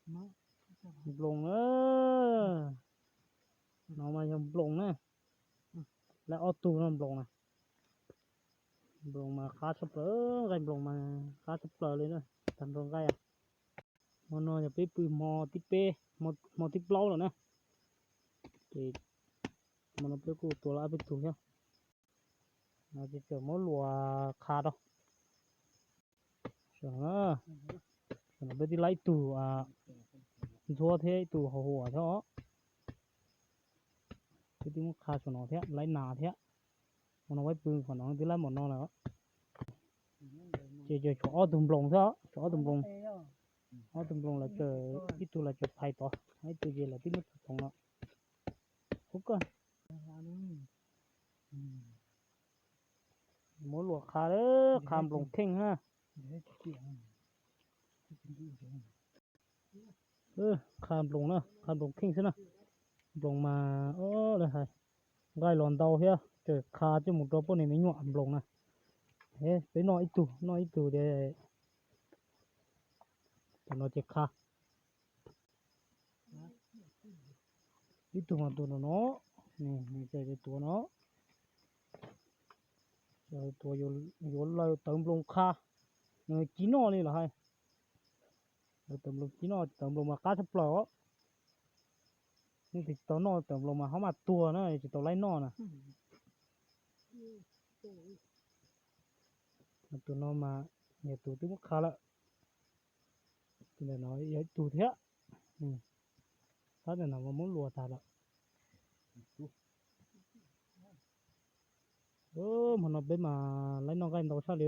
Nploos na, no mas yog nploos na, lawv ob tug no nploos na. Nploos mas qab tshaj plaws, nqaij nploos mas qab tshaj plaws li na, tag nrho nqaij. Hmo no yog peb pw hmo thib peb, hmo thib plaub lawm na. Ces hmo no peb kuj tua lawm ob peb tug thiab. Ces tseem muab luas qha rau. Saum no peb twb laib ib tug ntxhuab thiab ib tug hauv huam thiab os. Peb twb muab qha saum no thiab, laib nas thiab. Hmo no peb pw qhov no twb laib mos no lawm. Ces tseem tshuav ob tug nploos thiab, tshuav ob tug nploos. Ob tug nploos lawv tseem, ib tug lawv tseem phais tod, ib tug ces lawv twb muab txhoov no. Ub koj, muab luas qha, qha nploos kheej na. Qha nploos na, qha nploos kheej xwb na. Nploos mas, o, lawv hais, nqaij los ntau thiab tseem qha coj mus rau poj niam me nyuam nploos na. Peb noj ib tug, noj ib tug ces, tam no ces qha. Ib tug mas tus no no, tuav no, tuav laws tawv nploos qha, ci noj li los hais. Laws tawv nploos ci noj, tawv nploos mas qab tshaj plaws os. Yeej tsis tau noj tawv nploos mas ho mas tuag na, tsis tau laib noj na. Tus no mas yog tus twb muab qha lawm. Tus ntawm no yog ib tug thiab. Tab ntawm no mas muab luas tag lawm. Hmo no peb mas laib noj nqaij ntau tshaj li.